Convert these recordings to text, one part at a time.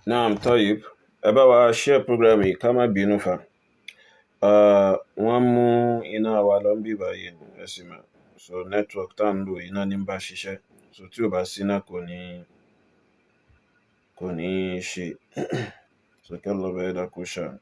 Naam, Toyib. Ẹ bá wa share program yìí, ká má bínú fa. Wọ́n mú iná wa lọ ń bí báyìí, ẹ sì mọ̀. So network tá ń lò, iná ní ń bá ṣiṣẹ́. So tí ò bá síná, kò ní ṣe. So kí Allah bá ẹ̀dá kó ṣàánú.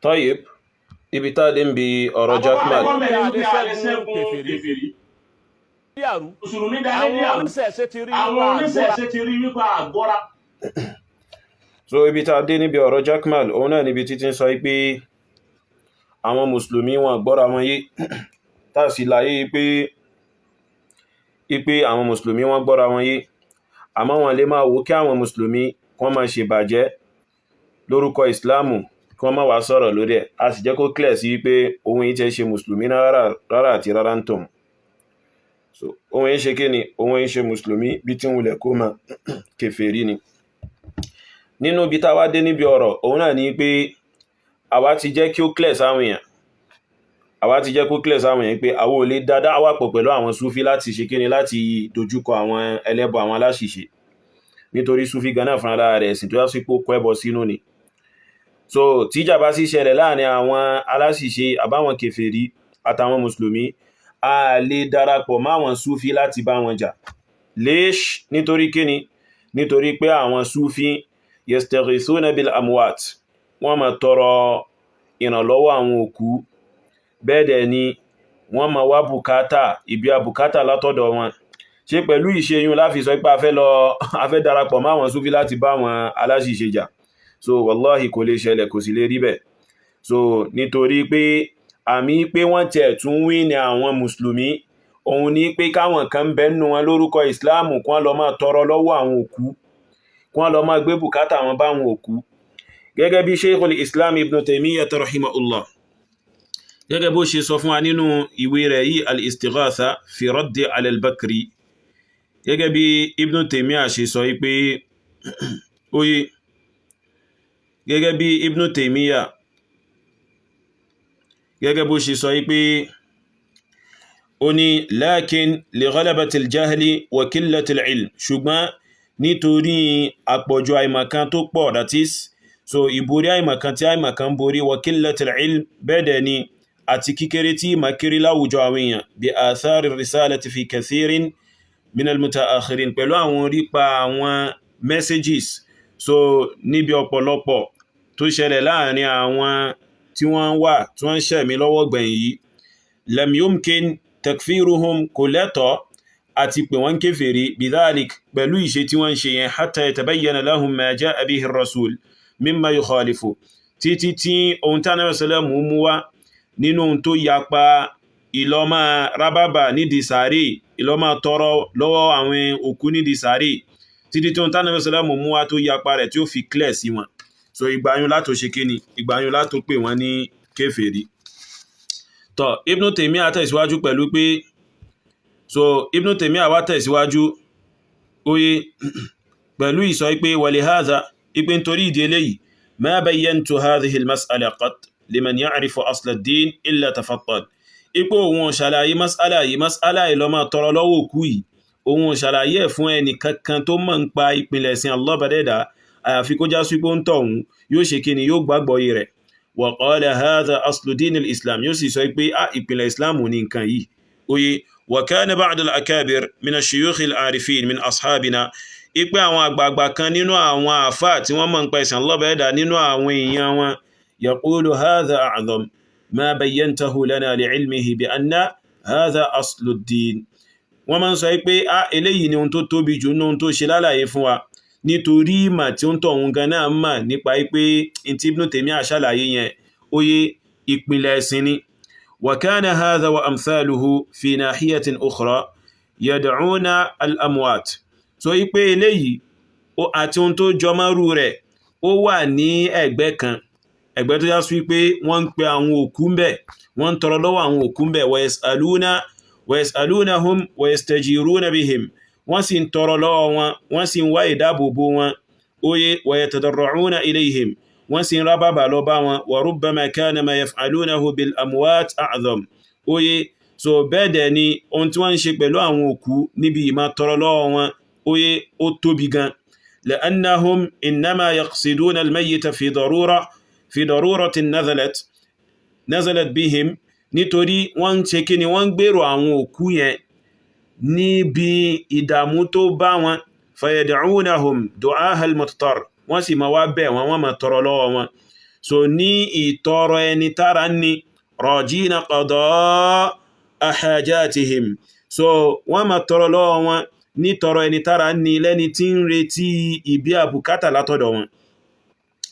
Toyib, ibi tá a dé ń bi ọ̀rọ̀ Jackman. Àkọ́kọ́ bẹ̀ ni Àkọ́kọ́ wípé bẹ̀ a lè ni ṣẹ́gun kèfèrí. kèfèrí. Díàrú. Mùsùlùmí dalé Àwọn díàrú. oníṣẹ̀ṣe ti rí Àwọn wípé àgbọ́ra. oníṣẹ̀ṣe ti rí wípé àgbọ́ra. So ibi tá a dé níbi ọ̀rọ̀ Jackman, òun náà níbi títí ń sọ pé àwọn mùsùlùmí wọn gbọ́ra wọn yé, tá a sì láyé pé àwọn mùsùlùmí wọn gbọ́ra wọn yé, àmọ́ wọn lè máa wò kí àwọn mùsùlùmí kí wọ́n máa ṣe bàjẹ́ lórúkọ ìsìláàmù, kí wọ́n má wá sọ̀rọ̀ lórí ẹ̀. A sì jẹ́ kó clear sí wípé òun yìí tẹ́ ṣe mùsùlùmí rárá rárá àti rárá ń tàn. So òun yìí ṣe kí ni? Òun yìí ṣe mùsùlùmí bí tí ń wulẹ̀ kó máa, kèfèrí ni. Nínú ibi tá a wá dé níbi ọ̀rọ̀, òun náà ni pé àwa ti jẹ́ kí ó clear sáwọn èèyàn, àwa ti jẹ́ kó clear sáwọn èèyàn pé àwọn ò lè dáadáa wà pọ̀ pẹ̀lú àwọn súfí láti ṣe kíni, láti dojúkọ àwọn ẹlẹ́bọ, àwọn aláṣìṣe, nítorí súfí gan náà fúnra rẹ̀, ẹ̀sìn tó yá sí pé ó kó ẹbọ sínú ni. So tíjà bá sì ṣẹlẹ̀ láàrin àwọn aláṣìṣe àbáwọn kèfèrí àtàwọn mùsùlùmí, a lè darapọ̀ máwọn súfí láti bá wọn jà. Léṣ nítorí kíni? Nítorí pé àwọn súfí yastaghithuna bil amwat, wọ́n máa tọrọ ìrànlọ́wọ́ àwọn òkú. Bẹ́ẹ̀ dẹ̀ ni wọ́n máa wá bùkátà, ìbí àbùkátà látọ̀dọ̀ wọn. Ṣe pẹ̀lú ìṣeyún láfi sọ pé a fẹ́ lọ, a fẹ́ darapọ̀ máwọn súfí láti bá wọn aláṣìṣe jà? So wallahi, kò lè ṣẹlẹ̀, kò sì lè rí bẹ́ẹ̀. So nítorí pé àmì pé wọ́n tiẹ̀ tún wí ní àwọn mùsùlùmí, òun ní pé káwọn kan ń bẹ nínú wọn lórúkọ ìsìláàmù, kí wọ́n lọ máa tọrọ lọ́wọ́ àwọn òkú, kí wọ́n lọ máa gbé bùkátà wọn bá àwọn òkú, gẹ́gẹ́ bí Sheikhul Islam Ibn Taymiyyah rahimahullah, gẹ́gẹ́ bó ṣe sọ fún wa nínú ìwé rẹ̀ yìí, Al-Istighatha fi Raddi ala al-Bakri. Gẹ́gẹ́ bí Ibn Taymiyyah ṣe sọ pé oye, gẹ́gẹ́ bí Ibn Taymiyyah, gẹ́gẹ́ bó ṣe sọ pé Ó ní lakin li ghalabatil jahli wa qillatil ilm, ṣùgbọ́n nítorí àpọ̀jù àìmọ̀kan tó pọ̀, that is, so ìborí àìmọ̀kan tí àìmọ̀kan borí, wa qillatil ilm, bẹ́ẹ̀dẹ̀ ni àti kíkéré tí ìmọ̀ kéré láwùjọ àwọn èèyàn, bi athari risalati fi kathirin min al-mutaakhirin, pẹ̀lú àwọn orípa àwọn messages, so níbi ọ̀pọ̀lọpọ̀ tó ṣẹlẹ̀ láàrin àwọn tí wọ́n wà tí wọ́n ń ṣẹ̀mí lọ́wọ́ gbẹ̀yìn yìí, lam yumkin takfiruhum, kò lẹ́tọ̀ọ́ àti pé wọ́n kèfèrí, bidhalik, pẹ̀lú ìṣe tí wọ́n ń ṣe yẹn, hatta yatabayyana lahum ma ja'a bihi ar-rasul mimma yukhalifu, títí tí ohun tí Ànábì sallallahu mú wá nínú ohun tó yapa ìlọ́mà rábàbà nídìí sàárè, ìlọ́mà tọrọ lọ́wọ́ àwọn òkú nídìí sàárè, títí tí ohun tí Ànábì sallallahu mú wá tó yapa rẹ̀ tí ó fi clear sí wọn. So ìgbàyún látò ṣe kíni, ìgbàyún látò pè wọ́n ní kèfèrí. Tọ́ Ibn Taymiyyah tẹ̀síwájú pẹ̀lú pé, so Ibn Taymiyyah wá tẹ̀síwájú oye pẹ̀lú ìsọ pé walihadha, ipe nítorí ìdí eléyìí, ma bayyantu hadhihi al-mas'ala qat liman ya'rifu asla ad-din illa tafattal, ipò òun ṣàlàyé mas'ala yìí, mas'ala yìí ló máa tọrọ lọ́wọ́ òkú yìí, òun ṣàlàyé ẹ̀ fún ẹnì kankan tó mọ̀ ń pa ìpìlẹ̀ ẹ̀sìn Allah bàdẹ́dà, àyàfi kó já sí pé ó ń tọ̀ òun yóò ṣe kíni, yóò gbàgbọ́ yìí rẹ̀. Wa qala hadha aslu din al-islam, yóò sì sọ pé a ìpìlẹ̀ islam ní nǹkan yìí. Oye wa kana ba'd al-akabir min ash-shuyukh al-arifin min ashabina, ipe àwọn àgbààgbà kan nínú àwọn àfáà tí wọ́n mọ̀ ń pa ẹ̀sìn Allah bàdẹ́dà nínú àwọn èèyàn wọn, yaqulu hadha a'zam ma bayyantahu lana li'ilmihi bi anna hadha aslu ad-din. Wọ́n máa ń sọ pé a eléyìí ni ohun tó tóbi jù nínú ohun tó ṣe lálàyé fún wa, nítorí ìmọ̀ tí ó ń tọ̀hún gan náà mọ̀ nípa pé tí Ibn Taymiyyah ṣàlàyé yẹn, oye ìpìlẹ̀ ẹ̀sìn ni. Wa kana hadha wa amthaluhu fi nahiyatin ukhra yad'una al-amwat. So pé eléyìí àti ohun tó jọmọ́rú rẹ̀ ó wà ní ẹ̀gbẹ́ kan, ẹ̀gbẹ́ tó já sí pé wọ́n ń pe àwọn òkú ń bẹ̀, wọ́n ń tọrọ lọ́wọ́ àwọn òkú ń bẹ̀, wa yas'aluna wa yas'alunahum wa yastajiruna bihim, wọ́n sì ń tọrọ lọ́wọ́ wọn, wọ́n sì ń wá ìdáàbòbò wọn, oye wa yatadarra'una ilayhim, wọ́n sì ń rábàbà lọ bá wọn, wa rubbama kana ma yaf'alunahu bil amwat a'zam. Oye so bẹ́ẹ̀ dẹ̀ ni ohun tí wọ́n ń ṣe pẹ̀lú àwọn òkú níbi ìmá tọrọ lọ́wọ́ wọn, oye ó tóbi gan. Li'annahum innama yaqsiduna al-mayyita fi daruratin nazalat bihim, nítorí wọ́n ń ṣe kí ni, wọ́n ń gbèrò àwọn òkú yẹn níbi ìdààmú tó bá wọn, fayad'unahum du'ahal muttar, wọ́n sì máa wá bẹ̀ wọ́n, wọ́n máa tọrọ lọ́wọ́ wọn, so ní ìtọrọ ẹni tára ní, rajina qada'a hajatihim, so wọ́n máa tọrọ lọ́wọ́ wọn ní tọrọ ẹni tára ní, lẹ́ni tí ń retí ìbí àbùkátà látọ̀dọ̀ wọn.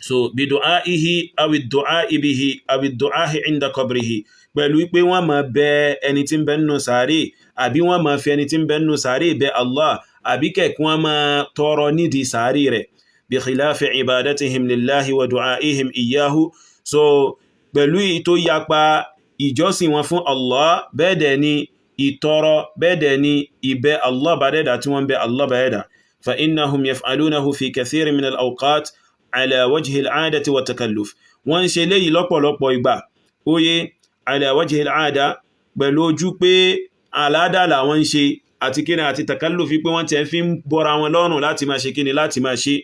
So bidu'aihi awi du'a'i bihi awi du'ahi inda qabrihi, pẹ̀lú wípé wọ́n máa bẹ ẹni tí ń bẹ nínú sàárè, àbí wọ́n máa fi ẹni tí ń bẹ nínú sàárè bẹ Allah, àbí kẹ̀kún wọ́n máa tọrọ nídìí sàárè rẹ̀, bi khilafi ibadatihim lillahi wa du'aihim iyyahu, so pẹ̀lú èyí tó yapa ìjọsìn wọn fún Allah, bẹ́ẹ̀ dẹ̀ ni ìtọrọ, bẹ́ẹ̀ dẹ̀ ni ìbẹ Allah bá dẹ́dà tí wọ́n bẹ Allah bá dẹ́dà. Fa innahum yaf'alunahu fi kathirin min al-awqat ala wajhi al-'adati wa takalluf, wọ́n ń ṣe léyìí lọ́pọ̀lọpọ̀ ìgbà, oye ala wajhi al-'ada, pẹ̀lú ojú pé àládà làwọn ń ṣe, àti kíni àti takalluf, pé wọ́n ti fi ń bọ́ra wọn lọ́rùn láti máa ṣe kíni, láti máa ṣe.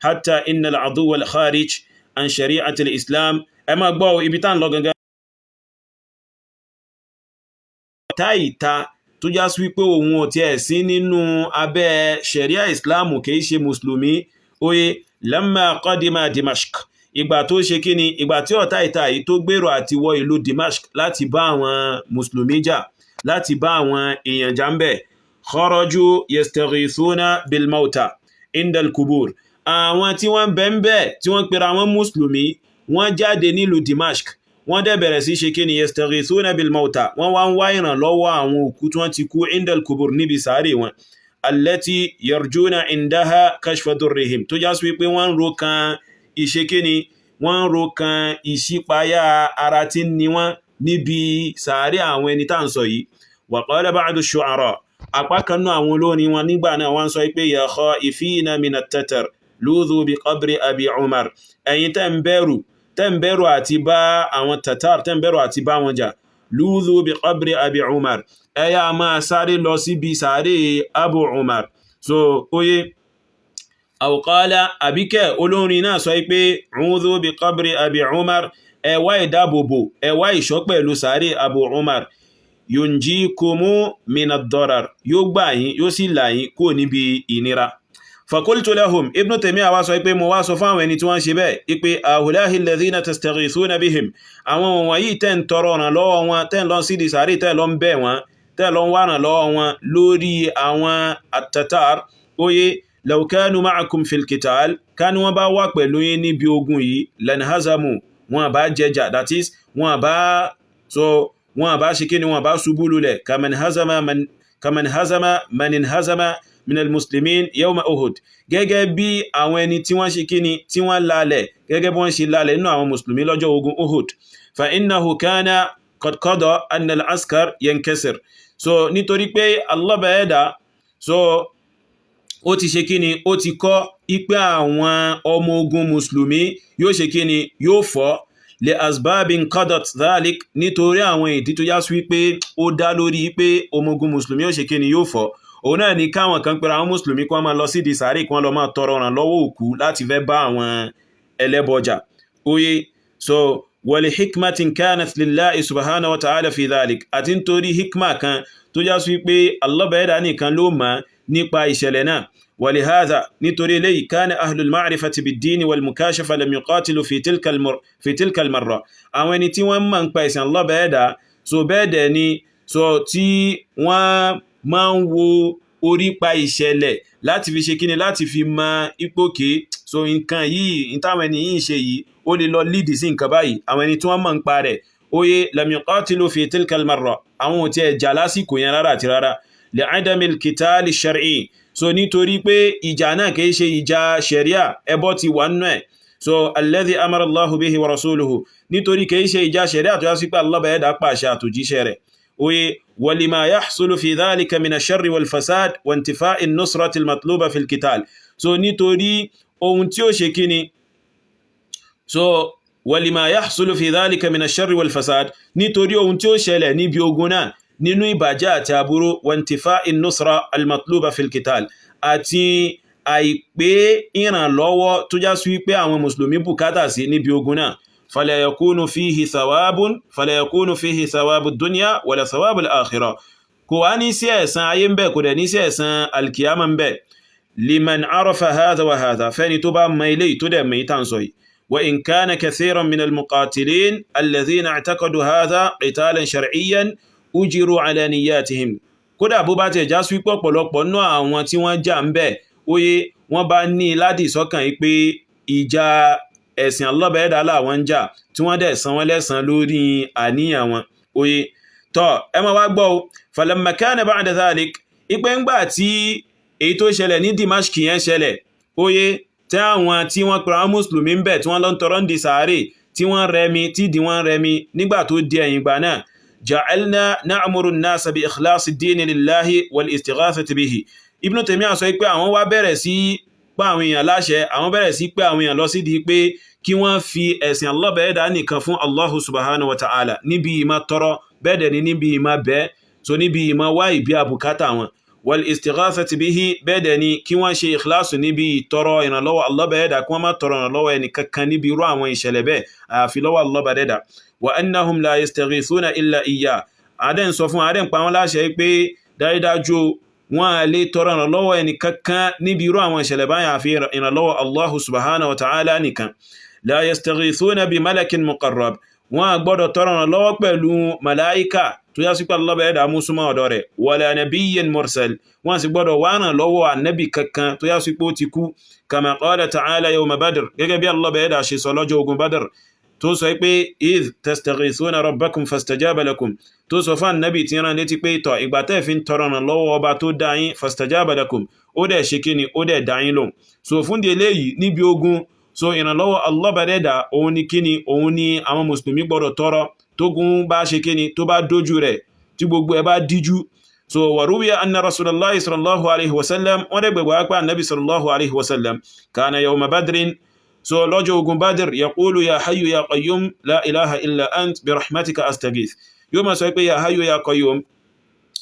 Hatta inna al-aduwwa al-kharij an shari'ati al-islam, ẹ máa gbọ́ ibi tá ń lọ gangan, táìta tó já sí wípé òun ò tiẹ̀ sí nínú abẹ́ sharia islam, kìí ṣe mùsùlùmí, oye lamma qadima Dimashq, ìgbà tó ṣe kíni, ìgbà tí ọ̀tá ìta yìí tó gbèrò àti wọ ìlú Dimashq láti bá àwọn mùsùlùmí jà, láti bá àwọn èèyàn jà ń bẹ̀, kharaju yastaghithuna bil mauta indal kubur, àwọn tí wọ́n bẹ̀ ń bẹ̀ tí wọ́n pera wọn mùsùlùmí, wọ́n jáde nílùú Dimashq, wọ́n dẹ̀ bẹ̀rẹ̀ sí ṣe kíni, yastaghithuna bil mauta, wọ́n wá ń wá ìrànlọ́wọ́ àwọn òkú tí wọ́n ti kú, indal kubur, níbi sàárè wọn, allati yarjuna indaha kashfa durrihim, tó já sí wípé wọ́n ń ro kan ìṣe kíni, wọ́n ń ro kan ìṣípayá ara tí ń ni wọ́n níbi sàárè àwọn ẹni tá à ń sọ yìí. Wa qala ba'du shu'ara, apá kan náà àwọn olórin wọn nígbà náà wọ́n sọ pé ya khaifina minat tatar lúdhu bi qabri abi umar, ẹ̀yin tẹ́ ń bẹ̀rù àti bá àwọn tatar, tẹ́ ń bẹ̀rù àti bá wọn jà, Lúdhu bi qabri Abi Umar, ẹ yá máa sáré lọ síbi sàárè Abu Umar. So oye aw qala, àbíkẹ́ olórin náà sọ pé udhu bi qabri Abi Umar, ẹ wá ìdáàbòbò, ẹ wá ìṣọ́ pẹ̀lú sàárè Abu Umar, yunjikumu min ad-darar, yóò gbà yín, yóò sì là yín kúrò níbi ìnira. Fakultu lahum, Ibn Taymiyyah wá sọ pé mo wá sọ fún àwọn ẹni tí wọ́n ṣe bẹ́ẹ̀ pé ahulahi alladhina tastaghithuna bihim, àwọn wọ̀nyí tẹ́ ń tọrọ ràn lọ́wọ́ wọn, tẹ́ ń lọ sí ìsàárè, tẹ́ lọ ń bẹ̀ wọ́n, tẹ́ lọ ń wá ràn lọ́wọ́ wọn lórí àwọn at-Tatar, oye law kanu ma'akum fil qital, ká ní wọ́n bá wà pẹ̀lú yín níbi ogun yìí, lanhazamu, wọn bá jẹjà, that is wọn bá so wọn bá ṣe kí ni, wọn bá ṣubú lulẹ̀, kaman hazama man inhazama minal muslimin yawma Uhud, gẹ́gẹ́ bí àwọn ẹni tí wọ́n ṣe kíni, tí wọ́n lálẹ̀, gẹ́gẹ́ bí wọ́n ṣe lálẹ̀ nínú àwọn mùsùlùmí lọ́jọ́ ogun Uhud. Fa innahu kana qad qada anna al-askar yankasir. So nítorí pé Allah bẹ̀ẹ́dà, so ó ti ṣe kíni, ó ti kọ́ ipé àwọn ọmọ ogun mùsùlùmí yóò ṣe kíni, yóò fọ́, li asbabin qadat dhalik, nítorí àwọn ìdí tó yá sí wípé ó dá lórí pé ọmọ ogun mùsùlùmí yóò ṣe kíni, yóò fọ́. Òun náà ni káwọn kan pera àwọn mùsùlùmí kí wọ́n máa lọ sí di sàárè, kí wọ́n lọ máa tọrọ ràn lọ́wọ́ òkú láti fẹ́ bá àwọn ẹlẹ́bọjà. Oye so wali hikmatin kanat lillahi subhanahu wa ta'ala fi dhalik, àti nítorí hikma kan tó já sí pé Allah bẹ̀ẹ́dà nìkan ló mọ̀ nípa ìṣẹ̀lẹ̀ náà. Walihadha, nítorí eléyìí, kana ahlul ma'rifati bid-dini wal mukashafa lam yuqatilu fi tilka al-marra, àwọn ẹni tí wọ́n mọ̀ ń pa ìsìn Allah bẹ̀ẹ́dà, so bẹ́ẹ̀ dẹ̀ ni, so tí wọ́n máa ń wo orípa ìṣẹ̀lẹ̀ láti fi ṣe kíni, láti fi mọ ipòkè, so nǹkan yìí, ìtàwọn ẹni yìí ń ṣe yìí, ó lè lọ lídì sí nǹkan báyìí, àwọn ẹni tí wọ́n mọ̀ ń pa rẹ̀, oye lam yuqatilu fi tilka al-marra, àwọn ò tiẹ̀ jà lásìkò yẹn rárá àti rárá, li'adami al-qitali shar'i, so nítorí pé ìjà náà kìí ṣe ìjà sharia, ẹbọ ti wà nínú ẹ̀, so alladhi amara Allahu bihi wa rasuluhu, nítorí kìí ṣe ìjà sharia tó yá sí pé Allah bẹ̀ẹ́dà pàṣẹ àtòjíṣẹ́ rẹ̀. Oye walima yahsulu fi dhalika min ash-sharri wal fasad wa intifa'i an-nusrati al-matluba fi al-qital, so nítorí ohun tí ó ṣe kíni, so walima yahsulu fi dhalika min ash-sharri wal fasad, nítorí ohun tí ó ṣẹlẹ̀ níbi ogun náà nínú ìbàjẹ́ àti aburú, wa intifa'i an-nusra al-matluba fi al-qital, àti àìpé ìrànlọ́wọ́ tó já sí wípé àwọn mùsùlùmí bùkátà sí níbi ogun náà, fala yakunu fihi thawabun, fala yakunu fihi thawabu dunya wala thawabu al-akhirah, kò wá ní sí ẹ̀san ayé ń bẹ, kò dẹ̀ ní sí ẹ̀san alkiyama ń bẹ, liman arafa hadha wa hadha, fẹ́ni tó bá mọ ilé tó dẹ̀ mọ ìtàn sọ yìí. Wa in kana kathiran min al-muqatilin alladhina i'taqadu hadha qitalan shar'iyyan ujiru ala niyyatihim, kódà bó bá ti já sí pé ọ̀pọ̀lọpọ̀ nínú àwọn tí wọ́n jà ń bẹ̀, óyé wọ́n bá ní ládì sọ́kàn yìí pé ìjà ẹ̀sìn Allah làwọn ń jà, tí wọ́n dẹ̀ san wọ́n lẹ́san lórí àníyàn wọn. Oye tọ́ ẹ máa wá gbọ́ o, falamma kana ba'da dhalik, ipe ńgbà tí èyí tó ṣẹlẹ̀ ní Dimashq yẹn ṣẹlẹ̀, oye tí àwọn tí wọ́n pera àwọn mùsùlùmí ń bẹ̀, tí wọ́n lọ ń tọrọ ń di sàárè, tí wọ́n rẹmi, tí di wọ́n rẹmi, nígbà tó di ẹ̀yìn ìgbà náà, ja'alna na'muru an-nasa bi ikhlasi ad-dini lillahi wal istighathati bihi. Ibn Taymiyyah sọ pé àwọn wá bẹ̀rẹ̀ sí pa àwọn èèyàn láṣẹ, àwọn bẹ̀rẹ̀ sí pé àwọn èèyàn lọ sí di pé kí wọ́n fi ẹ̀sìn Allah bẹ̀ẹ́dà nìkan fún Allahu subhanahu wa ta'ala níbi ìmá tọrọ, bẹ́ẹ̀ dẹ̀ ni níbi ìmá bẹ́ẹ̀, so níbi ìmá wá ìbí àbùkátà wọn, wal istighathati bihi, bẹ́ẹ̀ dẹ̀ ni kí wọ́n ṣe ìkìláàsù níbi ìtọrọ ìrànlọ́wọ́ Allah bẹ̀ẹ́dà, kí wọ́n má tọrọ ìrànlọ́wọ́ ẹnì kankan níbi irú àwọn ìṣẹ̀lẹ̀ bẹ́ẹ̀ àfi lọ́wọ́ Allah bẹ̀ẹ́dà. Wa annahum la yastaghithuna illa iyyah, adẹ́ ń sọ fún adẹ́ ń pa wọ́n láṣẹ pé dájúdájú wọ́n á lè tọrọ ìrànlọ́wọ́ ẹnì kankan níbi irú àwọn ìṣẹ̀lẹ̀ báyìí àfi ìrànlọ́wọ́ Allahu subhanahu wa ta'ala nìkan. La yastaghithuna bi malakin muqarrab, wọ́n á gbọ́dọ̀ tọrọ ìrànlọ́wọ́ pẹ̀lú màláíkà tó yá sí pé Allah bẹ̀rẹ̀ mú súnmọ́ ọ̀dọ̀ rẹ̀, wala nabiyyin mursal, wọ́n sì gbọ́dọ̀ wá ìrànlọ́wọ́ ànábì kankan tó yá sí pé ó ti kú, kama qala ta'ala yawma Badr, gẹ́gẹ́ bí Allah bẹ̀rẹ̀ ṣe sọ lọ́jọ́ ogun Badr tó sọ pé idh tastaghithuna rabbakum fastajaba lakum, tó sọ fún ànábì tí rán létí pé tọ̀ ìgbà tẹ́ fi ń tọrọ ìrànlọ́wọ́ ọba tó dá yín, fastajaba lakum, ó dẹ̀ ṣe kíni, ó dẹ̀ dá yín lóhùn. So fún di eléyìí níbi ogun, so ìrànlọ́wọ́ Allah bẹ̀rẹ̀dà òun ni kíni, òun ni àwọn mùsùlùmí gbọ́dọ̀ tọrọ tógun bá ṣe kíni, tó bá dójú rẹ̀, tí gbogbo ẹ bá díjú. So wàrúwíyà anna rasulallah sallallahu alaihi wasallam, wọ́n dẹ̀ gbẹ̀gbẹ̀ wá annabi sallallahu alaihi wasallam kana yawma badrin, so lọ́jọ́ ogun Badr, yaqulu ya hayyu ya qayyum la ilaha illa ant bi rahmatika astaghith, Yóò máa sọ pé ya hayyu ya qayyum,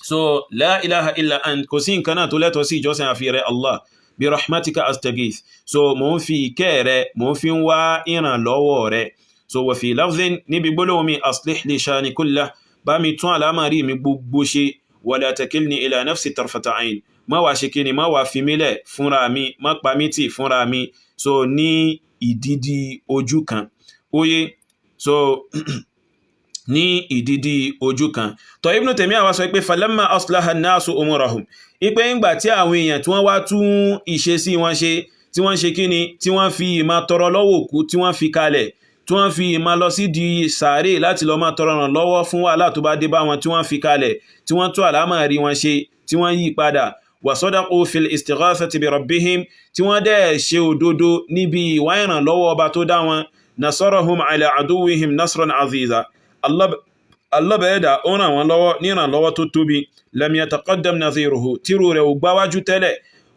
so la ilaha illa ant, kò sí nǹkan náà tó lẹ́tọ̀ọ́ sí ìjọsìn àfi rẹ Allah, bi rahmatika astaghith, so mò ń fi ìkẹ́ rẹ, mò ń fi ń wá ìrànlọ́wọ́ rẹ. So wa fi lafdhin, níbi gbólóhùn mi, aslih li shani kullah, bá mi tún àlámàrí mi gbogbo ṣe, wala takilni ila nafsi tarfata ayn, má wá ṣe kíni, má wá fi mílẹ̀ fúnra mi, má pa mí tì fúnra mi, so ní ìdídí ojú kan. Oye, so ní ìdídí ojú kan. Tọ́ Ibn Taymiyyah wá sọ pé falamma aslaha an-nasu umurahum, ipe ńgbà tí àwọn èèyàn tí wọ́n wá tún ìṣesí wọn ṣe, tí wọ́n ṣe kíni, tí wọ́n fi ìmọ̀ tọrọ lọ́wọ́ òkú tí wọ́n fi kalẹ̀, tí wọ́n fi ìmọ̀ lọ sí di sàárè láti lọ máa tọrọ ràn lọ́wọ́ fún wàhálà tó bá dé bá wọn, tí wọ́n fi kalẹ̀, tí wọ́n tún àlámọ̀rí wọn ṣe, tí wọ́n yí padà, wa sadaqu fil istighathati bi rabbihim, tí wọ́n dẹ̀ ṣe òdodo níbi ìwá ìrànlọ́wọ́ ọba tó dá wọn, nasarahum ala aduwwihim nasran aziza, Allah bẹ̀ẹ́dà ó ràn wọ́n lọ́wọ́ ní ìrànlọ́wọ́ tó tóbi, lam yataqaddam nadhiruhu, tírú rẹ̀ ò gbáwájú tẹ́lẹ̀,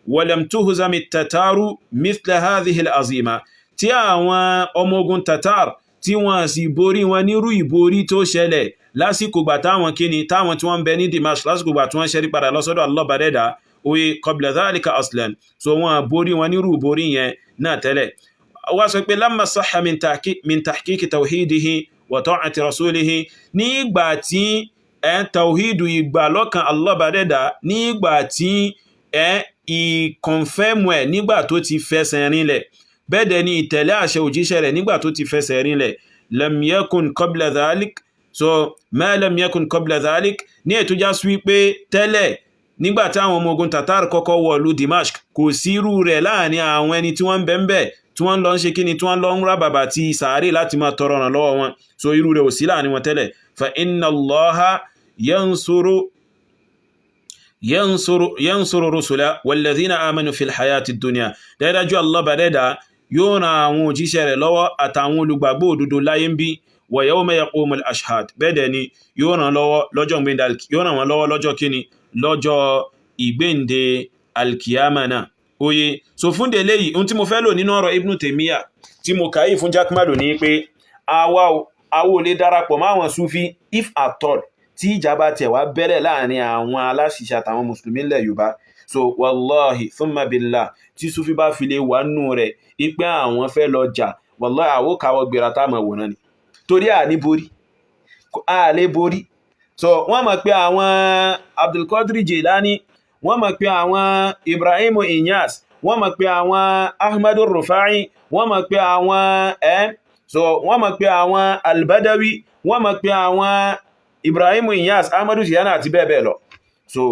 wa lam tuhzami tataru mithla hadhihi al-azima, tí àwọn ọmọ ogun Tatar tí wọ́n sì borí wọn nírú ìborí tó ṣẹlẹ̀ lásìkò gbà táwọn kíni, táwọn tí wọ́n ń bẹ ní Dimash, lásìkò gbà tí wọ́n ṣẹ́rí padà lọ́sọ́dọ̀ Allah bàdẹ́dà oye qabla dhalika aslan, so wọ́n borí wọn nírú ìborí yẹn náà tẹ́lẹ̀. Wá sọ pé lamma sahha min tahqiqi tawhidihi wa ta'ati rasulihi, nígbà tí ẹ̀ tawhidu, ìgbà lọ́kàn Allah bàdẹ́dà, nígbà tí ẹ̀ ìkọ̀nfẹ́mù ẹ̀, nígbà tó ti fẹsẹ̀ rinlẹ̀, bẹ́ẹ̀ dẹ̀ ni ìtẹ̀lé àṣẹ òjíṣẹ́ rẹ̀ nígbà tó ti fẹsẹ̀ rinlẹ̀, lam yakun qabla dhalik, so ma lam yakun qabla dhalik, ní ètò já sí wípé tẹ́lẹ̀, nígbà tí àwọn ọmọ ogun Tatar kọ́kọ́ wọ̀lú Dimashq, kò sí irú rẹ̀ láàrin àwọn ẹni tí wọ́n ń bẹ ń bẹ̀, tí wọ́n lọ ń ṣe kíni, tí wọ́n lọ ń rá bàbà ti sàárè láti máa tọrọ ràn lọ́wọ́ wọn. So irú rẹ̀ ò sí láàrin wọn tẹ́lẹ̀. Fa inna Allaha yansuru rusula walladhina amanu fil hayati dunya, dájú Allah bàdẹ́dà yóò ran àwọn òjíṣẹ́ rẹ̀ lọ́wọ́ àtàwọn olùgbàgbọ́ òdodo láyé ń bí, wa yawma yaqumul ashhad, bẹ́ẹ̀ dẹ̀ ni yóò ràn lọ́wọ́ lọ́jọ́ ìgbéǹde, yóò ràn wọ́n lọ́wọ́ lọ́jọ́ kíni, lọ́jọ́ ìgbéǹde alkiyama náà. Oye, so fún délé yìí, ohun tí mo fẹ́ lò nínú ọ̀rọ̀ Ibn Taymiyyah tí mo kàáyì fún Jakmadu ní pé àwa ò lè darapọ̀ mọ́ àwọn Sufi if at all tí ìjà bá tẹ̀ wá bẹ̀rẹ̀ láàrin àwọn aláṣìṣe àtàwọn mùsùlùmí ilẹ̀ Yorùbá. So wallahi thumma billah, tí Sufi bá fi lè wà nù rẹ̀ ipé àwọn fẹ́ lọ jà, wallahi àwọ̀ káwọ́ gbéra táàmù wòran ni, torí à ní borí, à lè borí. So wọ́n mọ̀ pé àwọn Abdulkadir Jilani, wọ́n mọ̀ pé àwọn Ibrahim Inyas, wọ́n mọ̀ pé àwọn Ahmadu Rufai, wọ́n mọ̀ pé àwọn so wọ́n mọ̀ pé àwọn Albadawi, wọ́n mọ̀ pé àwọn Ibrahim Inyas, Ahmadu Tijani àti bẹ́ẹ̀ bẹ́ẹ̀ lọ. So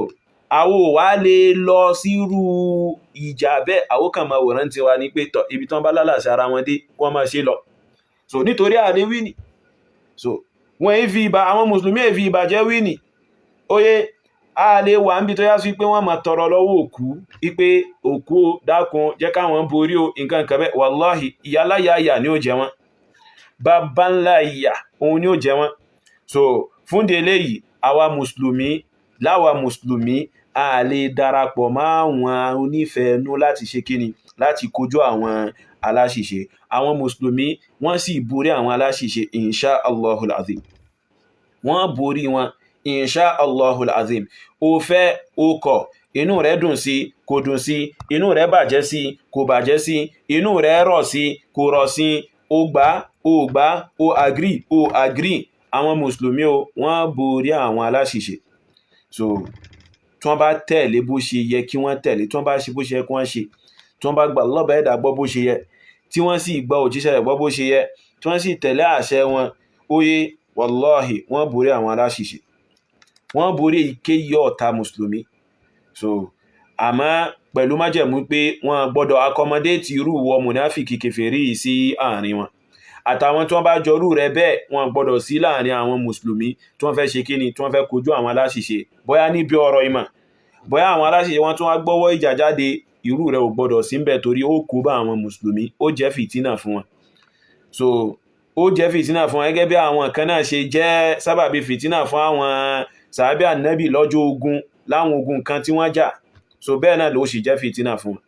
àwo wà lè lọ sírú ìjà bẹ́ẹ̀, àwo kàn máa wòrán ti wa ní pé tọ̀ ibi tán bá lálàsí ara wọn dé kí wọ́n máa ṣe lọ. So nítorí àlè wí ni, so wọ́n èé fi ìbà àwọn mùsùlùmí èé fi ìbàjẹ́ wí ni. Oye, a lè wà níbi tó yá sí pé wọ́n máa tọrọ lọ́wọ́ òkú wípé òkú o dákun jẹ́ káwọn borí o, nǹkan kan bẹ́ẹ̀, wàláhì ìyáláyà ìyà ni ó jẹ wọ́n, bàbá ńlá ìyà òun ni ó jẹ wọ́n. So fún de eléyìí, àwa mùsùlùmí, láwa mùsùlùmí, a lè darapọ̀ mọ́ àwọn onífẹ̀ẹ́nú láti ṣe kíni, láti kojú àwọn aláṣìṣe. Àwọn mùsùlùmí wọ́n sì borí àwọn aláṣìṣe insha Allahul azim, wọ́n borí wọn insha Allahul azim. Ó fẹ́ ó kọ̀, inú rẹ̀ dùn sí kò dùn sí, inú rẹ̀ bàjẹ́ sí kò bàjẹ́ sí, inú rẹ̀ rọ̀ sí kò rọ̀ sí, ó gbà ó gbà, ó agree ó agree, àwọn mùsùlùmí o, wọ́n borí àwọn aláṣìṣe. So tí wọ́n bá tẹ̀lé bó ṣe yẹ kí wọ́n tẹ̀lé, tí wọ́n bá ṣe bó ṣe yẹ kí wọ́n ṣe, tí wọ́n bá gba Allah ẹ̀dá gbọ́ bó ṣe yẹ, tí wọ́n sì gba òjíṣẹ́ rẹ̀ gbọ́ bó ṣe yẹ, tí wọ́n sì tẹ̀lé àṣẹ wọn, óyé wàláhì wọ́n borí àwọn aláṣìṣe, wọ́n borí èyíkéyìí ọ̀tá mùsùlùmí. So àmọ́ pẹ̀lú májẹ̀mú pé wọ́n gbọ́dọ̀ accommodate irú wọ mùnáfìkì kèfèrí yìí sí àárín wọn, àtàwọn tí wọ́n bá jọrú rẹ̀ bẹ́ẹ̀, wọ́n gbọ́dọ̀ sí láàrin àwọn mùsùlùmí tí wọ́n fẹ́ ṣe kíni, tí wọ́n fẹ́ kojú àwọn aláṣìṣe, bóyá níbi ọ̀rọ̀ ìmọ̀, bóyá àwọn aláṣìṣe wọn tún wá gbọ́wọ́ ìjà jáde, irú rẹ̀ ò gbọ́dọ̀ sí ńbẹ̀, torí ó kó bá àwọn mùsùlùmí, ó jẹ́ fìtínà fún wọn. So ó jẹ́ fìtínà fún wọn gẹ́gẹ́ bí àwọn kan náà ṣe jẹ́ sábàbí fìtínà fún àwọn sàábí ànábì lọ́jọ́ ogun, láwọn ogun kan tí wọ́n jà. So bẹ́ẹ̀ náà ló sì jẹ́ fìtínà fún wọn.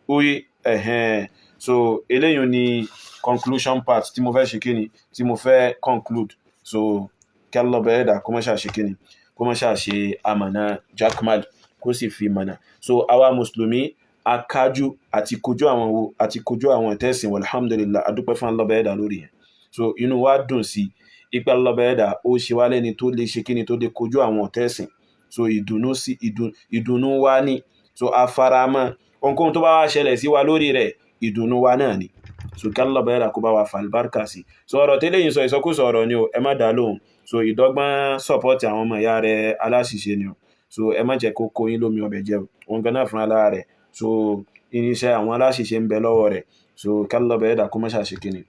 Oye, ẹ̀hẹ́n. So eléyìí ni conclusion part tí mo fẹ́ ṣe kíni, tí mo fẹ́ conclude. So Kí Allah bẹ̀rẹ̀ dà kó má ṣàṣe kíni, kó má ṣàṣe amọ̀nà Jakmal, kó sì fi mọ̀nà. So àwa mùsùlùmí akájú àti kojú àwọn wo àti kojú àwọn tẹ́sìn, alhamdulillah, adúpẹ́ fún Allah bẹ̀rẹ̀ dà lórí yẹn. So inú wa dùn sí ipa Allah bẹ̀rẹ̀ dà ó ṣe wá lẹ́ni tó lè ṣe kíni, tó lè kojú àwọn tẹ́sìn. So ìdùnnú sí ìdùnnú wa ní. So afaramọ́ ohunkóhun tó bá wá ṣẹlẹ̀ sí wa lórí rẹ̀, ìdùnnú wa náà ni. So kí Allah bẹ̀rẹ̀ kó bá wa fàlùbáríkà sí. So ọ̀rọ̀ tẹ́lẹ̀ yìí sọ, ìsọkúsọ ọ̀rọ̀ ni o, ẹ má dá lóhùn. So ìdọ́gbọ́n support àwọn ọmọ ìyá rẹ̀ aláṣìṣe ni o. So ẹ má jẹ́ kó kó yín lómi ọbẹ̀ jẹ o, òun gan náà fúnra lára rẹ̀. So irinṣẹ́ àwọn aláṣìṣe ń bẹ lọ́wọ́ rẹ̀. So kí Allah bẹ̀rẹ̀ dà kó má ṣàṣe kíni,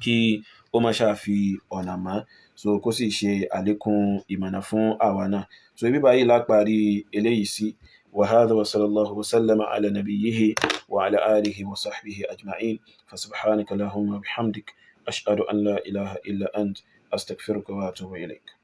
kí ó má ṣáà fi ọ̀nà mọ́. So kó sì ṣe àlékún ìmọ̀nà fún àwa náà. So ibi báyìí la parí eléyìí sí. وهذا وصلى الله وسلم على نبيه وعلى آله وصحبه أجمعين. فسبحانك اللهم وبحمدك، أشهد أن لا إله إلا أنت، أستغفرك وأتوب إليك.